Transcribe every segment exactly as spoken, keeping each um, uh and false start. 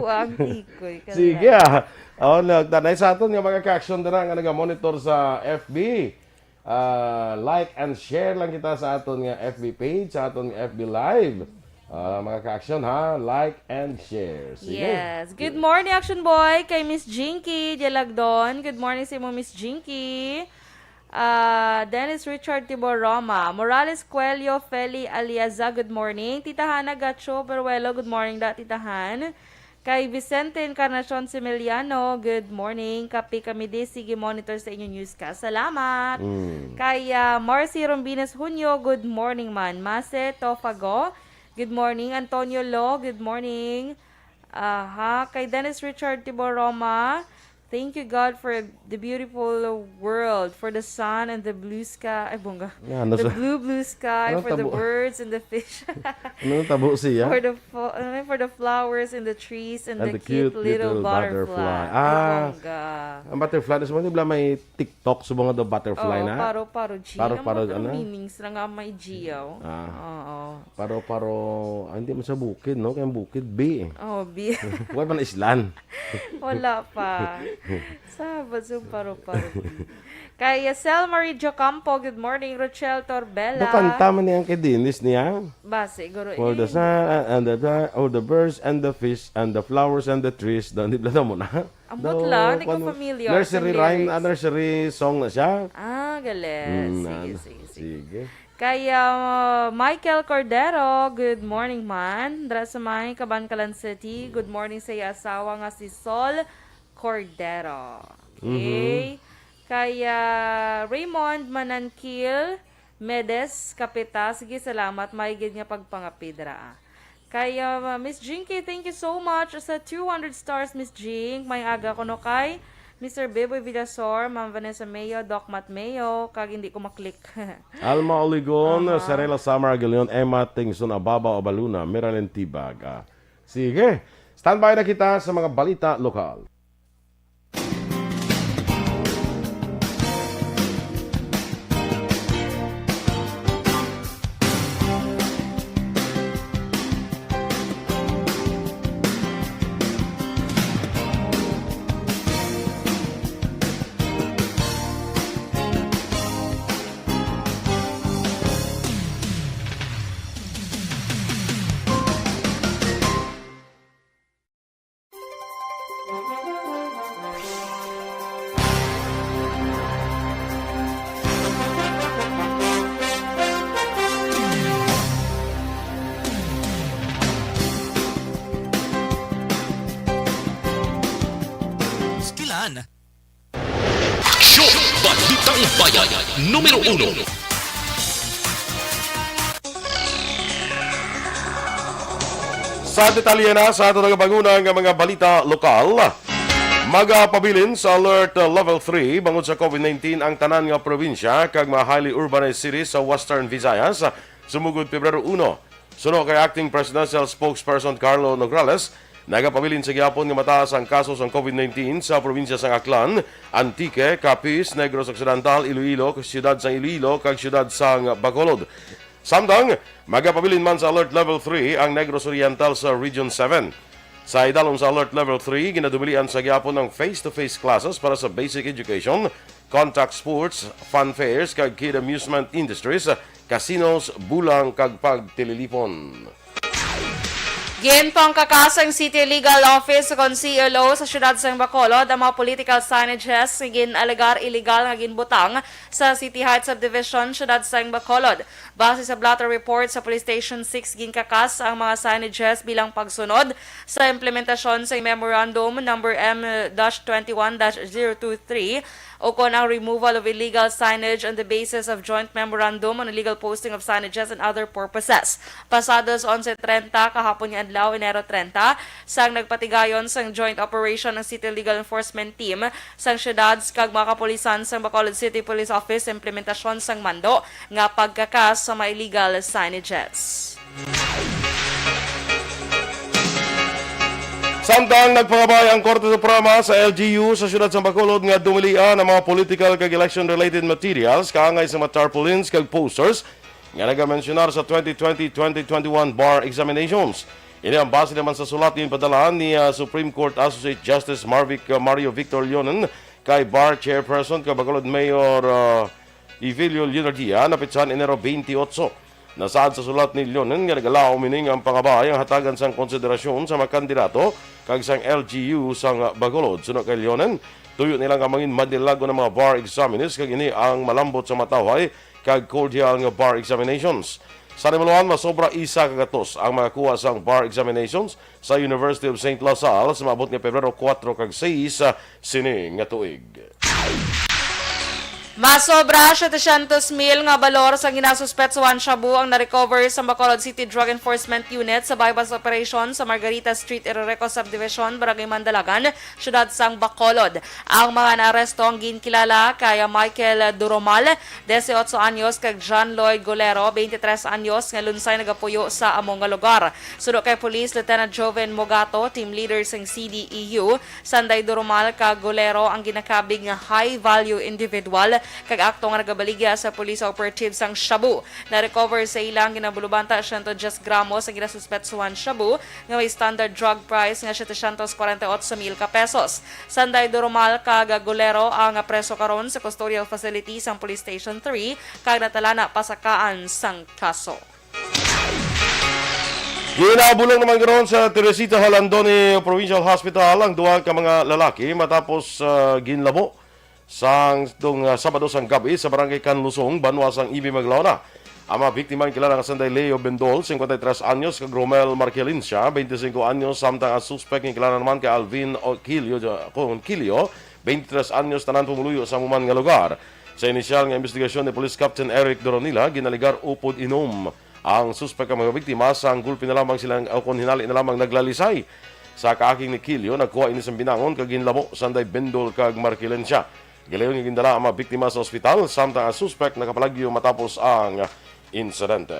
Ang tikoy. Sige, ah. Oh, nagtanay sa aton nga mga ka-action dira nga naga-monitor sa F B. Ah, like and share lang kita sa aton nga F B page, sa aton nga F B Live. Ah, mga ka-action, ha, like and share. Sige. Yes. Good morning, Action Boy, kay Miss Jinky Dialagdon. Good morning sa imo, Miss Jinky. Ah, Dennis Richard Tibor Roma. Morales Coelho Feli Aliaza, good morning. Tita Hana Gacho Peruelo, good morning da, Tita Han. Kay Vicente Encarnacion Similiano, good morning. Kape kami di, sige monitor sa inyong newscast. Salamat. Mm. Kay, ah, Marcy Rombines Junio, good morning man. Mase Tofago, good morning. Antonio Lo, good morning. Aha, kay Dennis Richard Tibor Roma, thank you God for the beautiful world, for the sun and the blue sky. Ay, bongga. Nga, ano The sa blue, blue sky, Anong for the tabo? birds and the fish. Ano tabo siya? For the fo-, ano, for the flowers and the trees and And the the cute cute little little butterfly. butterfly. Ay, Ah. bongga. Ang butterfly, sa mga nibla may TikTok, subong nga daw butterfly Oo, na. paro-paro, G. Paro-paro, Ang ano? meanings na nga may G, oh. Ah. Oo. Paro-paro, ah, hindi man sa bukid, no? Kaya ang bukid, B eh. Oh, B. Wala man islan. Wala pa. Sabad sa paro-paro. Kay Sel Marie Jocampo, good morning. Rochelle Torbella. Do kanta man niya ang kay Dennis niya. Ba, siguro For the eh. sun and the, all the birds and the fish and the flowers and the trees. Daw, di ba mo na? Ambot Daw, lang, di ko kwan mo, familiar sa nursery rhyme, lyrics. ah, nursery song na siya. Ah, galing. Mm, Sige, na, sige, sige. sige. Kay, ah, Michael Cordero, good morning man. Dra sa may Kabankalan City, good morning sa iya asawa nga si Sol Cordero. Okay. Mhm. Kay, ah, Raymond Manankil Medes Kapita, sige, salamat. May gid nga pagpangapidra. Kay, ah, Miss Jinky, thank you so much sa two hundred stars, Miss Jing. May aga ko no kay Mister Beboy Villasor, Ma'am Vanessa Mayo, Doc Matt Mayo, kag hindi ko maklik. Alma Oligon, Aha. Sarela Samar Aguilion, Emma Tingson Ababa Obaluna, Miralyn Tibag. Ah, sige, standby na kita sa mga balita lokal. Skilan. Aksyon! Balitang Bayan, numero uno. Sa detalye na sa ato nagabanguna nga mga balita lokal, magapabilin sa Alert Level three bangod sa COVID nineteen ang tanan nga probinsya kag mga highly urbanized cities sa Western Visayas, sumugod Pebrero uno. Suno kay Acting Presidential Spokesperson Carlo Nograles, nagapabilin sa gihapon nga mataas ang kaso sang COVID nineteen sa probinsya sang Aklan, Antique, Capiz, Negros Occidental, Iloilo, siyudad sang Iloilo, kag siyudad sang Bacolod. Samtang, magapabilin man sa Alert Level three ang Negros Oriental sa Region seven. Sa idalom sa Alert Level three, ginadumilian sa gihapon ang face-to-face classes para sa basic education, contact sports, fun fairs, kag kid amusement industries, casinos, bulang, kag pagtililipon. Ginpangkakas sang City Legal Office kon C L O sa siyudad sang Bacolod ang mga political signages nga gin-alegar illegal nga ginbutang sa City Heights Subdivision, siyudad sang Bacolod. Base sa blotter report sa Police Station six, ginkakas ang mga signages bilang pagsunod sa implementasyon sa Memorandum Number M dash twenty-one dash zero two three, o kon ang removal of illegal signage on the basis of joint memorandum on illegal posting of signages and other purposes. Pasado sa onse trenta kahapon nga adlaw, Enero trenta, sang nagpatigayon sang joint operation ang City Legal Enforcement Team sang siyudad kag mga kapulisan sang Bacolod City Police Office sa implementasyon sang mando nga pagkakas sa mga illegal signages. Samtang nagpangabay ang Korte Suprema sa L G U sa siyudad sa Bacolod nga dumilian ang mga political kag election-related materials kaangay sa mga tarpaulins kag posters nga nagamentsionar sa twenty twenty, twenty twenty-one bar examinations. Ini ang base naman sa sulat nga ginpadala ni, ah, Supreme Court Associate Justice Marvic, ah, Mario Victor Leonen kay bar chairperson kag Bacolod Mayor, ah, Evelio Leonardia, napitsa Enero twenty-eight. Nasaad sa sulat ni Leonen nga nag-allow meaning ang pangabay ang hatagan sang konsiderasyon sa mga kandidato kag sang L G U sang Bacolod. Suno kay Leonen, tuyo nila nga mangin madinalag ang mga bar examinees kag ini ang malambot sa matawhay kag cordial nga bar examinations. Sa Nabalawan, masobra isa ka gatos ang mga kuha sang bar examinations sa University of Saint La Salle sa maabot nga Pebrero kuwatro kag sais, ah, sini nga tuig. Masobra setecientos mil nga balor sa ginasuspetsuhan shabu ang na-recover sa Bacolod City Drug Enforcement Unit sa buy-bust operation sa Margarita Street, Iroreco Subdivision, Barangay Mandalagan, siyudad sang Bacolod. Ang mga naaresto ang ginkilala kay Michael Duromal, dieciocho anyos, kag John Lloyd Golero, twenty-tres anyos, nga lunsay nagapuyo sa amo nga lugar. Suno kay Police Lieutenant Joven Mogato, team leader sang C D E U, sanday Duromal kag Golero ang ginakabig nga high-value individual kag akto nga nagabaligya sa police operative sang shabu. Na-recover sa ila ang ginabulubanta siyento diyes gramo sa ginasuspetsuhan shabu nga may standard drug price nga setecientos kwarenta y ocho mil ka pesos. Sanday Duromal kag Golero ang preso karon sa custodial facility sang Police Station three kag natalana pasakaan sang kaso. Ginabulong naman karon sa Teresita Jalandoni Provincial Hospital ang duha ka mga lalaki matapos, ah, ginlabo sang tung, ah, Sabado sang gabi sa Barangay Canlusong, banwa sang Ibi, Maglona. Ang mga biktima ang kilala nga sanday Leo Bendol, cincuenta y tres anyos, kag Romel Marquelencia, veinticinco anyos, samtang ang suspek ang kilala naman kay Alvin Oquilio, Oquilio, veintitrés anyos, tanan pumuluyo sa amo man nga lugar. Sa inisyal nga investigasyon ni Police Captain Eric Doronila, ginaligar upod inom ang suspek ang mga biktima sang gulpi na lamang sila o kon hinali na lamang naglalisay. Sa kaaking ni Kilio, nagkuha ini sang binangon kag ginlabo sanday Bendol kag Marquelencia. Gilayon nga gindala ang mga biktima sa ospital, samtang ang suspek nakapalagyo matapos ang insidente.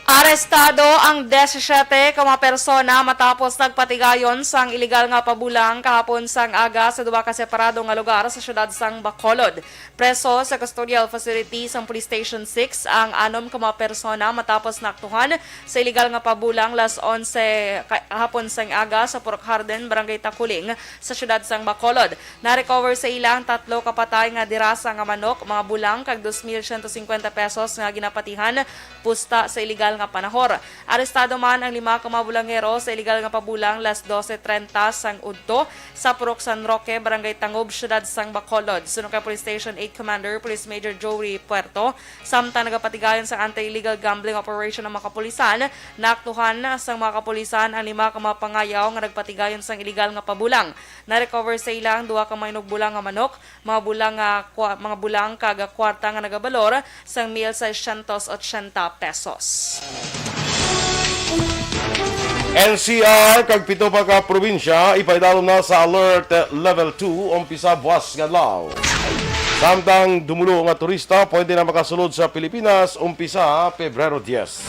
Arestado ang disisiete ka mga persona matapos nagpatigayon sang iligal nga pabulang kahapon sang aga sa duha ka separado nga lugar sa siyudad sang Bacolod. Preso sa custodial facility sang Police Station six ang anom ka mga persona matapos naaktuhan sa iligal nga pabulang las onse kahapon sang aga sa Purok Harden, Barangay Taculing, sa siyudad sang Bacolod. Na-recover sa ila ang tatlo ka patay nga dirasa nga manok, mga bulang, kag dos mil siyento cincuenta pesos nga ginapatihan pusta sa iligal nga panahor. Arestado man ang lima ka mga bulangero sa iligal nga pabulang las doce treinta sang udto sa Purok San Roque, Barangay Tangob, siyudad sang Bacolod. Suno kay Police Station eight Commander Police Major Jory Puerto, samtang nagapatigayon sang anti-illegal gambling operation ang mga kapulisan, naaktuhan sang mga kapulisan ang lima ka mga pangayaw nga nagpatigayon sang iligal nga pabulang. Na-recover sa ila ang duha ka mga inugbulang nga manok, mga bulang nga kwa-, mga bulang kag kwarta nga nagabalor sang mil seiscientos ochenta pesos. N C R kag pito pa ka probinsya ipaidalom na sa Alert Level two umpisa buwas nga adlaw. Samtang dumulo nga turista pwede na makasulod sa Pilipinas umpisa Pebrero diyes.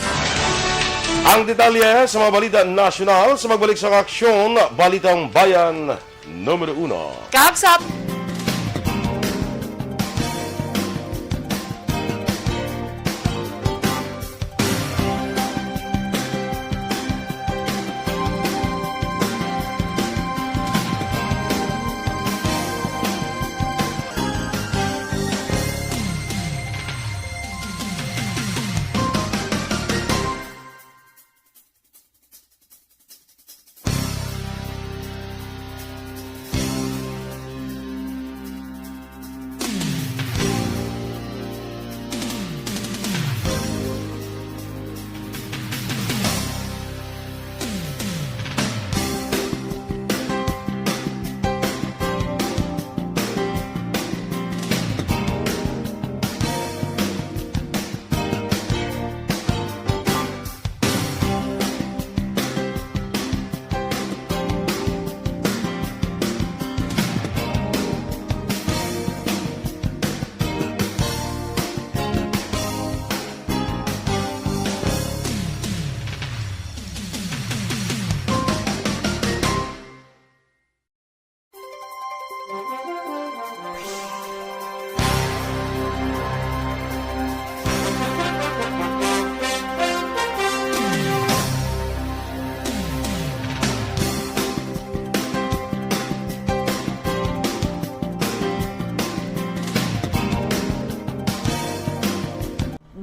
Ang detalye sa mga balita nasyonal sa magbalik sa aksyon, Balitang Bayan Numero Uno. Kag sa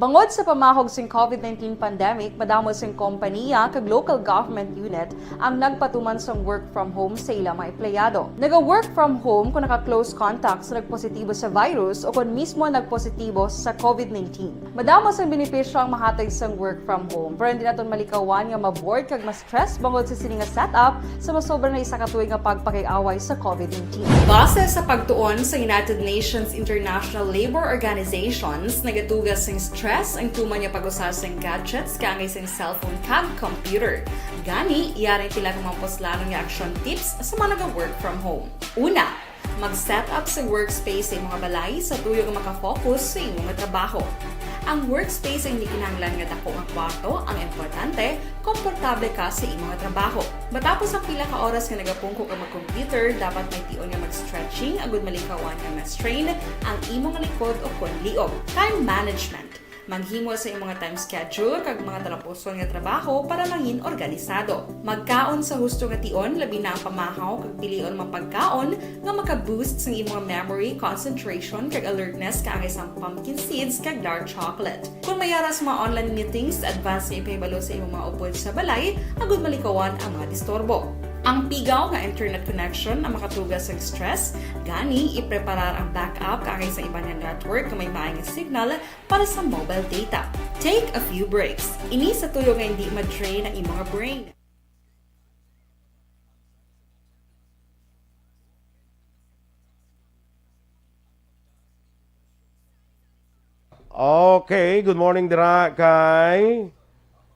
Bangod sa pamahog sing COVID nineteen pandemic, madamo sing kompaniya kag local government unit ang nagpatuman sang work from home sa ila mga empleyado. Naga-work from home kung naka-close contact sa nagpositibo sa virus o kon mismo nagpositibo sa COVID nineteen. Madamo sang benepisyo ang mahatag sang work from home, pero hindi naton malikawan nga ma-bored kag ma-stress bangod sa sini nga setup sa masobra na isa ka tuig nga pagpakig-away sa COVID nineteen. Base sa pagtuon sa United Nations International Labour Organizations, nagatuga sing stress ang tuman nga pag-usa sing gadgets kaangay sing cellphone kag computer. Gani, yari ang pila ka mga puslanon nga action tips sa mga naga-work from home. Una, mag-set up sa workspace sa imong balay sa tuyo nga makafocus sa imong trabaho. Ang workspace ay hindi kinahanglan nga dako nga kwarto, ang importante, komportable ka sa imong trabaho. Matapos ang pila ka oras nga nagapungko ka mag-computer, dapat may tion nga mag-stretching agud malikawan nga ma-strain ang imong likod o kon liog. Time management. Maghimo sa imong time schedule kag mga talapuson nga trabaho para mangin organisado. Magkaon sa husto nga tion, labi na ang pamahaw kag pilion mga pagkaon nga maka-boost sang imong memory, concentration, kag alertness kaangay sang pumpkin seeds kag dark chocolate. Kung may ara sa mga online meetings, advance nga ipahibalo sa imong mga upod sa balay agud malikawan ang mga disturbo. Ang pigaw nga internet connection ang makatuga sang stress, gani ipreparar ang backup kaangay sa iban nga network nga may maay nga signal para sa mobile data. Take a few breaks. Ini sa tuyo nga hindi ma-drain ang imong brain. Okay, good morning dira kay,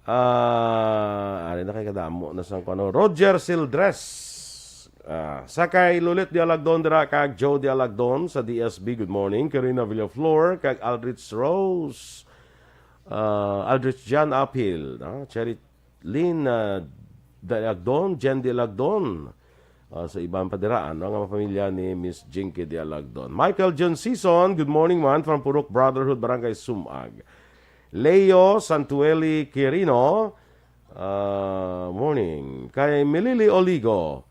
ah, ari na kay kadamo na sang kuno. Roger Sildres. Ah, sa kay Lulit Dialagdon dira kag Joe Dialagdon sa D S B, good morning. Karina Villaflor kag Aldrich Rose. Ah, Aldrich John Apil, no? Cherry Lynn, ah, Dialagdon, Jen Dialagdon. Ah, sa iban pa dira, ano, nga mga pamilya ni Miss Jinky Dialagdon. Michael John Season, good morning man from Purok Brotherhood, Barangay Sumag. Leo Santueli Quirino, ah, morning. Kay Milili Oligo,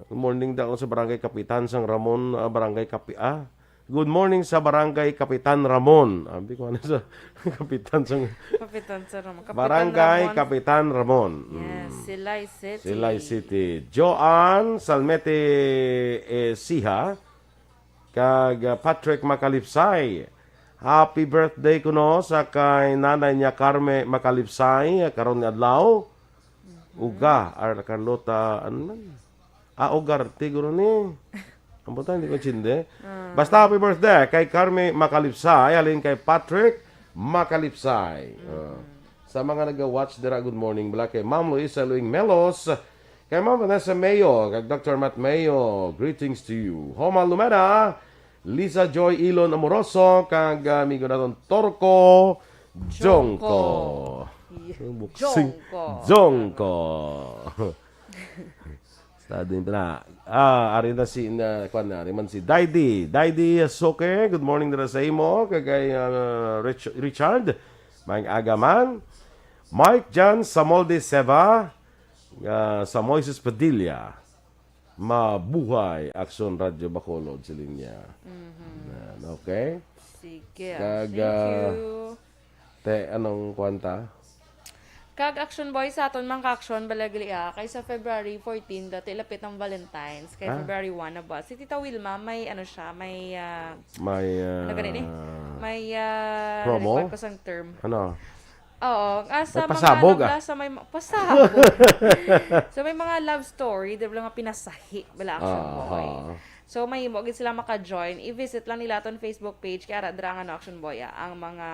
good morning daw sa Barangay Kapitan sang Ramon, ah, Barangay Kapi-, ah, good morning sa Barangay Kapitan Ramon. Abi ko ano sa Kapitan sang Kapitan sa Ramon. Kapitan Barangay Ramon. Kapitan Ramon. Yes, Mm. Silay City. Silay City. Joan Salmete Ecija kag, ah, Patrick Makalipsay. Happy birthday kuno sa kay nanay niya Carme Makalipsay, ah, karon nga adlaw. Uga, ar-, Carlota, ano man? Ah, Ugarte, guro ni. Ang butang, hindi ko intindi. Ah. Basta happy birthday kay Carmi Makalipsay, halin kay Patrick Makalipsay. Ah. Sa mga nag-watch dira, good morning, bala kay Ma'am Luisa Luing Melos, kay Ma'am Vanessa Mayo, kag Doctor Matt Mayo, greetings to you. Homa Lumeda, Lisa Joy Ilon Amoroso, kag, ah, amigo naton Torco Jongco. Jongco. Yeah. Boxing. Jongco. Jongco. Sa din na. Ah, ari na si, na, kwan na, ari man si Daidi. Daidi Soke, good morning dira sa imo. Kag kay, ah, Rich-, Richard, maayong aga man. Mike Jan Samolde Seva, ah, sa Moises Padilla. Mabuhay, Aksyon Radyo Bacolod, siling niya. Mhm. Yan, okay? Sige. Kag, Thank ah, you. Te, anong kwanta? Kag Action Boy sa aton, mga ka-action, balagli, ah, kay sa February fourteen, dati lapit ang Valentine's. Kay Ah? February one na ba? Si Tita Wilma, may ano siya, may, ah, May, ano gani ni? ah, May, ah, promo? Nalimutan ko sang term. Ano? Oo, ah, sa May mga pasabog, ano ah. bala, sa may ma-, pasabog. So, may mga love story, di ba, nga pinasahi, bala, Action Aha. Boy. So, mahimo gid sila maka-join. I-visit lang nila aton Facebook page, kay ara dira ang, ano, Action Boy, ah, ang mga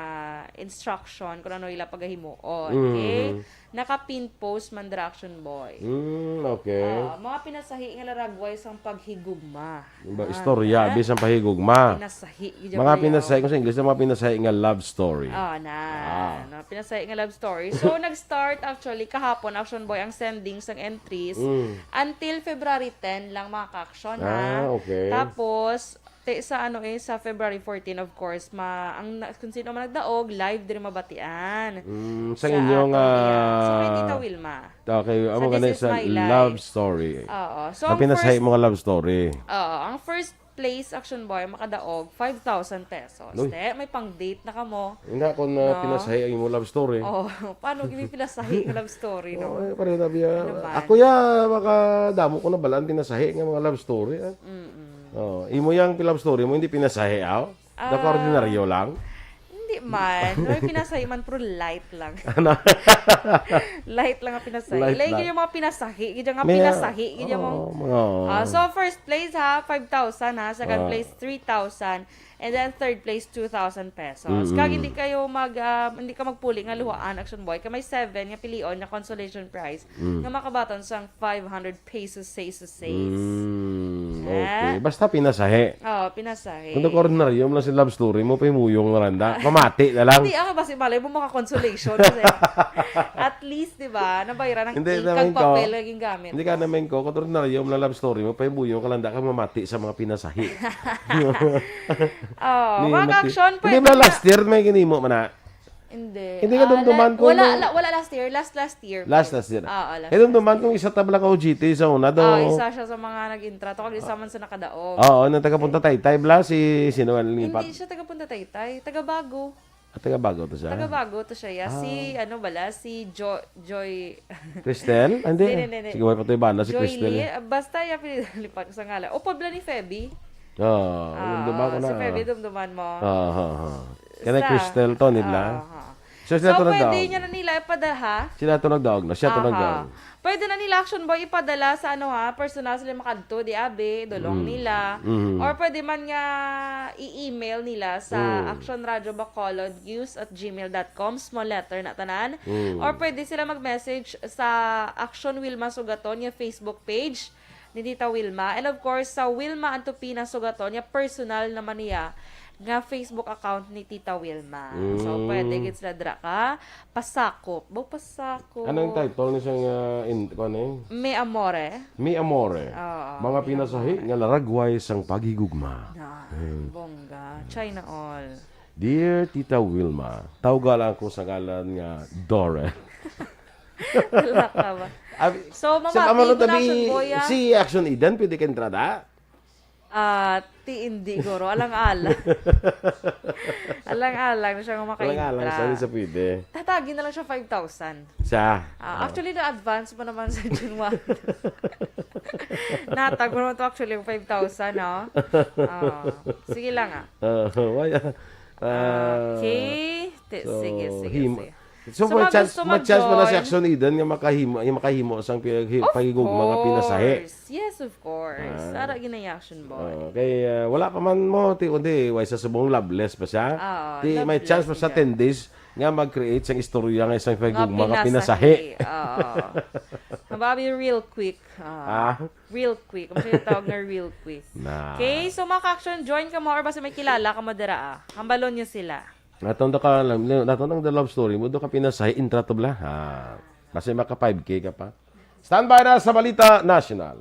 instruction kung ano ila pagahimuon. Okay? Mhm. Naka-pin post man dira, Action Boy. Mm, okay. Ah, mga pinasahi nga laragway sang paghigugma. Yung ba, Ah, istorya, ha? Bisan pahigugma. Pinasahi, gid Mga pala pinasahi, yun. Kung sa English, mga pinasahi nga love story. Oh, na. Ah. No, pinasahi nga love story. So, nag-start actually kahapon, Action Boy, ang sending sang entries Mm. until February ten lang, mga ka-action, ha? Ah, okay. Tapos, te, sa ano eh, sa February fourteen, of course, ma, ang na-, kung sino man nagdaog, live diri mabatian. Mm, sa Sa inyong, aton, yeah. Sa kay ah, Tita Wilma. Okay, Sa amo This gani Is sa My Life. Love story. Oo. So, Ang ang pinasahi first mo nga love story. Oo, ang first place, Action Boy, makadaog five thousand pesos. Uy. Te, may pang-date na kamo. Ina, kung, ah, No. pinasahi ang imong love story. Oh, paano gini pinasahi nga love story, no? Oh, eh, pareho na biya. Ano man? Ako ya, makadamo ko na balaan pinasahi nga mga love story, ah. Mm-mm. Oh, imo yang love story mo, hindi pinasahi, aw? Ah, Nakaordinaryo lang? Hindi man. May pinasahi man, pero light lang. Ano? Light lang ang pinasahi. Light Lain lang. Yung mga pinasahi. Gid yung mga May, pinasahi. Gid yung mga oo, mga, oo. Ah, so, first place, ha, five thousand, ha. Second Ah. place, three thousand. And then, third place, two thousand pesos. Mm-mm. Kag hindi kayo mag, ah, hindi ka magpuli nga luhaan, Action Boy. Kay may seven nga pilion nga consolation prize Mm. nga makabaton sang five hundred pesos, seis sa seis. Mm, Ah. okay. Basta pinasahi. Oo, pinasahi. Kung nag-ordinaryo mo lang si love story mo, pahimuyong na lang da. Pamati na lang. Hindi, ako basi malay mo maka-consolation kasi at least, di ba, nabayaran ang Hindi, ink naman kag ko. Papel nga gingamit Hindi ka mo. Naman ko, kung ordinaryo mo lang love story mo, pahimuyong ka lang da ka mamati sa mga pinasahi. Oh, Hindi mga mamati. Action, Hindi pwede ba na last year may ginimo man na? Hindi. Hindi ka Ah, dumduman la-, ko wala, nung la-, wala last year. Last, last year. Last, last year. Oo, last, Hindi dumduman last year. Kung isa tabla ka O G T sa una, do. Ah, isa siya sa mga nag-intra. Tungkol isa man sa nakadaog. Oo, nang taga Punta Taytay, bla, si, sino ang lipat? Hindi siya taga Punta Taytay. Taga Bago. Ah, taga Bago to siya? Taga Bago to siya, ya. Si, Ah. ano bala? Si Jo-, Joy. Cristel? Ah, hindi. Hindi, hindi, hindi. Sige, wala pa to iba na si Joy Cristel, Lee. Eh. Ah, basta, ya, pinilipat ko sa ngalan. Upod bala ni Feby. Oo, Ah, dumduman ko si na. Feby, dumduman mo. Ah, ha, ha. Kanang Sa Cristel to, nila. Ah, ha. So, sila So, to pwede nagdaog. Niya na nila ipadala, ha? Sila to nagdaog na. Siya to Aha. Nagdaog. Pwede na nila, Action Boy, ipadala sa, ano, ha, personal sila makadto, di abi, dulong Mm. nila. Mm. Or pwede man nga i-email nila sa Mm. Action Radio Bacolod News at gmail dot com, small letter na tanan. Mm. Or pwede sila mag-message sa Action Wilma Sugaton nga Facebook page ni Tita Wilma. And of course, sa Wilma Antupina Sugaton nga personal naman niya nga Facebook account ni Tita Wilma. So, Mm. pwede gid sila dira ka pasakop. Bo, pasakop. Ano yung title ni siya nga in-, kuwan eh? Mi Amore. Mi Amore. Oo, Mga Mi pinasahi Amore. Nga laragway sang paghigugma. Na, Hmm. bongga. China all. Dear Tita Wilma, tawga lang ako sa ngalan nga Dorel. Wala ka ba? Abi, So, sa mamati Pamalo ko na Tabi, Action Boy, ah. Si Action Eden, pwede ka entrada? Ah, ti, hindi, guro. Alang-alang. Alang-alang na siya nga makaintra. Alang-alang, sorry sa pwede. Tatagi na lang siya five thousand. Sa? Ah, Ah. Actually, na-advance pa naman sa January. Natag mo naman to actually yung five thousand, no? Ah, sige lang, ah. Ah, why, ah, ah, Okay. Ti-, so, sige, sige, him-, sige. So, So, may mag-, chance, gusto may chance pala si mag-join? Action Eden nga makahimo, nga makahimo sang pag-, Of pagigugma nga pinasahi. Course. Yes, of course. Ah. Ara gina Action Boy. Oo, kay, ah, wala pa man mo, ti, kundi, way sa subong loveless pa siya. Oo, Ti, may loveless chance pa sa siya. Ten days nga mag-create sang istorya nga isang pagigugma nga pinasahi. Nga pinasahi. Oo. Mababi real quick. Ah. Ah. Real quick. Ang siya tawag nga real quick. Na. Okay, so mga ka-action, join ka mo or basta may kilala ka mo dira, ah. Hambalon niyo sila. Natong ka lang, natong ang love story mo, do ka pinasahi, intra to bla. Ha. Basta maka five K ka pa. Standby na sa Balita National.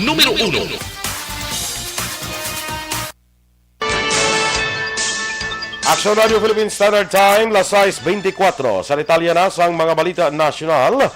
Numero uno. Action Radio Philippine Standard Time, las sais beintikwatro. Sa detalye na sang mga balita nasyonal,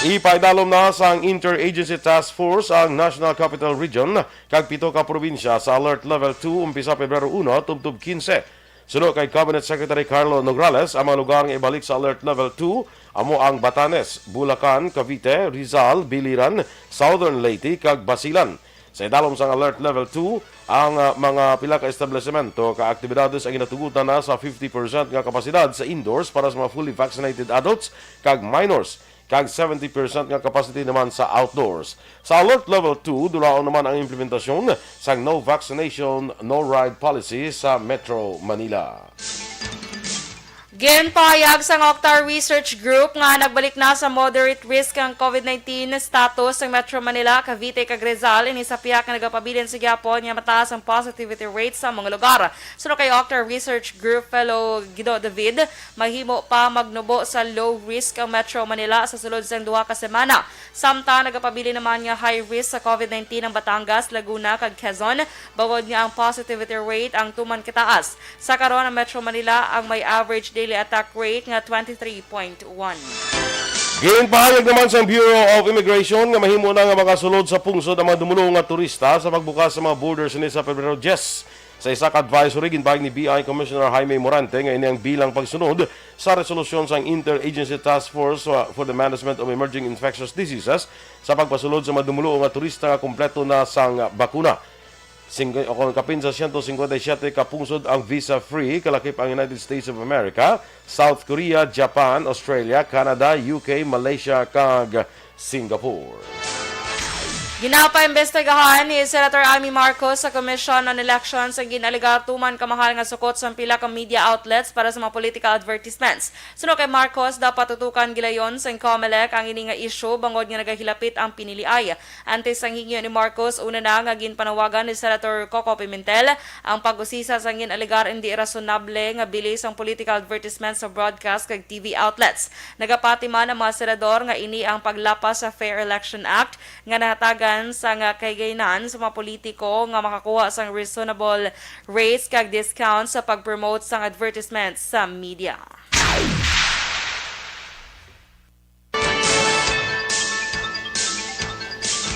ipaidalom na sang Interagency Task Force ang National Capital Region kag pito ka probinsya sa Alert Level two umpisa Pebrero uno tubtob kinse. Suno kay Cabinet Secretary Carlo Nograles, ang mga lugar nga ibalik sa Alert Level two amo ang Batanes, Bulacan, Cavite, Rizal, Biliran, Southern Leyte, kag Basilan. Sa idalom sang Alert Level two, ang, ah, mga pila ka establisemento ka aktibidades ang ginatugutan na sa fifty percent nga kapasidad sa indoors para sa mga fully vaccinated adults kag minors, kag seventy percent nga capacity naman sa outdoors. Sa Alert Level two, dulaon naman ang implementasyon sang No Vaccination, No Ride Policy sa Metro Manila. Ginpahayag sang Octar Research Group nga nagbalik na sa moderate risk ang COVID nineteen status sa Metro Manila, Cavite, kag Rizal, ini sa pihak nga nagapabilin sa gihapon nga mataas ang positivity rate sa mga lugar. Suno kay Octar Research Group Fellow Guido David, mahimo pa magnubo sa low risk ang Metro Manila sa sulod sang duha ka semana. Samtang nagapabilin naman nga high risk sa COVID nineteen ang Batangas, Laguna, kag Quezon, bangod nga ang positivity rate ang tuman kataas. Sa karon, ang Metro Manila ang may average daily attack rate nga twenty-three point one. Ginpahayag naman sang Bureau of Immigration nga mahimo na nga makasulod sa pungsod ang mga dumulong nga turista sa pagbukas sa mga border sini sa Pebrero diyes. Sa isa ka advisory, ginpahayag ni B I Commissioner Jaime Morante nga ini ang bilang pagsunod sa resolusyon sang Interagency Task Force, uh, for the Management of Emerging Infectious Diseases sa pagpasulod sa mga dumulong nga turista nga kompleto na sang bakuna. Sing-, o kon kapin sa siyento singkwenta y siyete ka pungsod ang visa-free, kalakip ang United States of America, South Korea, Japan, Australia, Canada, U K, Malaysia, kag Singapore. Ginapaimbestigahan ni Senator Amy Marcos sa Commission on Elections ang gin-alegar tuman kamahal nga sukot sang pila ka media outlets para sa mga political advertisements. Suno kay Marcos, dapat tutukan gilayon sang Comelec ang ini nga isyu bangod nga nagahilapit ang piniliay. Antes sang hingyo ni Marcos, una na nga ginpanawagan ni Senator Coco Pimentel ang pag-usisa sang gin-alegar indi rasonable nga bili sang political advertisement sa broadcast kag T V outlets. Nagapati man ang mga senador nga ini ang paglapas sa Fair Election Act nga nahatagan sang kahigayunan sa mga politiko nga makakuha sang reasonable rates kag discounts sa pag-promote sang advertisement sa media.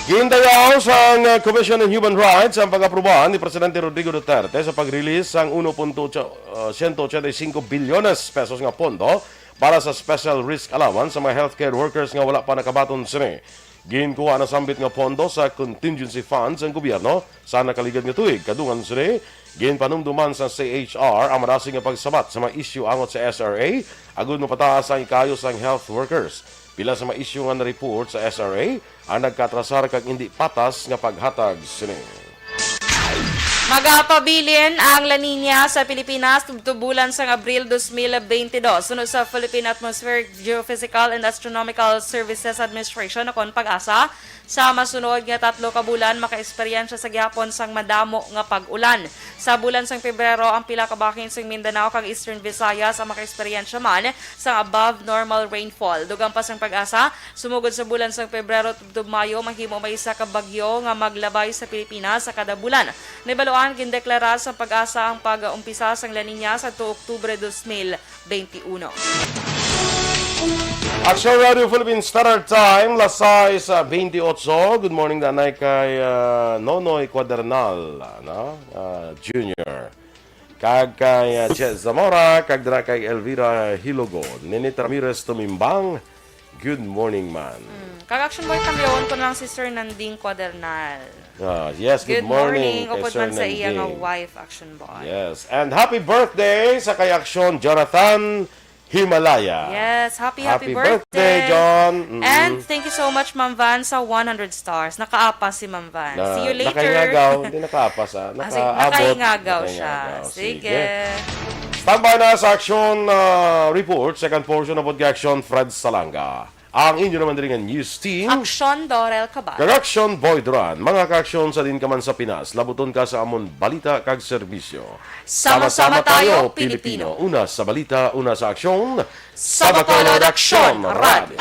Gindayaw sang, uh, Commission on Human Rights ang pag-aprobahan ni Presidente Rodrigo Duterte sa pag-release sang uno punto siyento ochenta y cinco bilyones pesos nga pondo para sa special risk allowance sa mga healthcare workers nga wala pa nakabaton sini. Ginkuha na sambit nga pondo sa contingency fund sang gobyerno sa nakaligad nga tuig. Kadungan sini, ginpanumduman sa C H R ang madasig nga pagsabat sa mga isyu angot sa S R A, agud mapataas ang ikaayo sang health workers. Pila sa mga isyu nga na-report sa S R A ang nagkaatrasar kag indi patas nga paghatag sini. Magapabilin ang La Niña sa Pilipinas tubtob bulan sang Abril dos mil beintidos. Suno sa Philippine Atmospheric Geophysical and Astronomical Services Administration, o kon PAGASA, sa masunod nga tatlo ka bulan makaeksperyensya sa gihapon sang madamo nga pag-ulan. Sa bulan sang Pebrero, ang pila ka bahin sang Mindanao kag Eastern Visayas ang makaeksperyensya man sang above normal rainfall. Dugang pa sang PAGASA, sumugod sa bulan sang Pebrero tubtob Mayo, mahimo may isa ka bagyo nga maglabay sa Pilipinas sa kada bulan. Nahibaluan, gindeklara sang PAGASA ang pag-umpisa sang La Niña sa tuo Oktubre dos mil beintiuno. Action Radio Philippine Standard Time, las sais beintiotso. Good morning, danay kay, ah, Nonoy Cuadernal, no? Ah, Junior. Kag kay, ah, Chet Zamora, kag dira kay Elvira Hilogo. Ninit Ramirez Tumimbang, good morning, man. Mm. Kag Action Boy, tamyawon ko na lang si Sir Nanding Cuadernal. Ah, yes, good Good morning morning. Kay Upod Sir man sa iya nga Nanding. Wife, Action Boy. Yes. And happy birthday sa kay Action Jonathan Himalaya. Yes, happy, happy Happy birthday, birthday. John. Mm-mm. And thank you so much, Ma'am Van, sa one hundred stars. Nakaapas si Ma'am Van. Na, See you later. Nakaingagaw. Hindi nakaapas, ah. Ah, sige, Nakaabot. Nakaingagaw siya. Nakaingagaw. Sige. Sige. Standby na sa action, ah, report. Second portion of Action, Fred Salanga. Ang inyo naman diri nga news team. Action, Dorel Cabal. Kag Action, Boy Duran. Mga ka-action sa din ka man sa Pinas, labuton ka sa amon balita kag serbisyo. Sama-sama tayo, Pilipino. Una sa balita, una sa aksyon. Sa Bacolod Action Radio.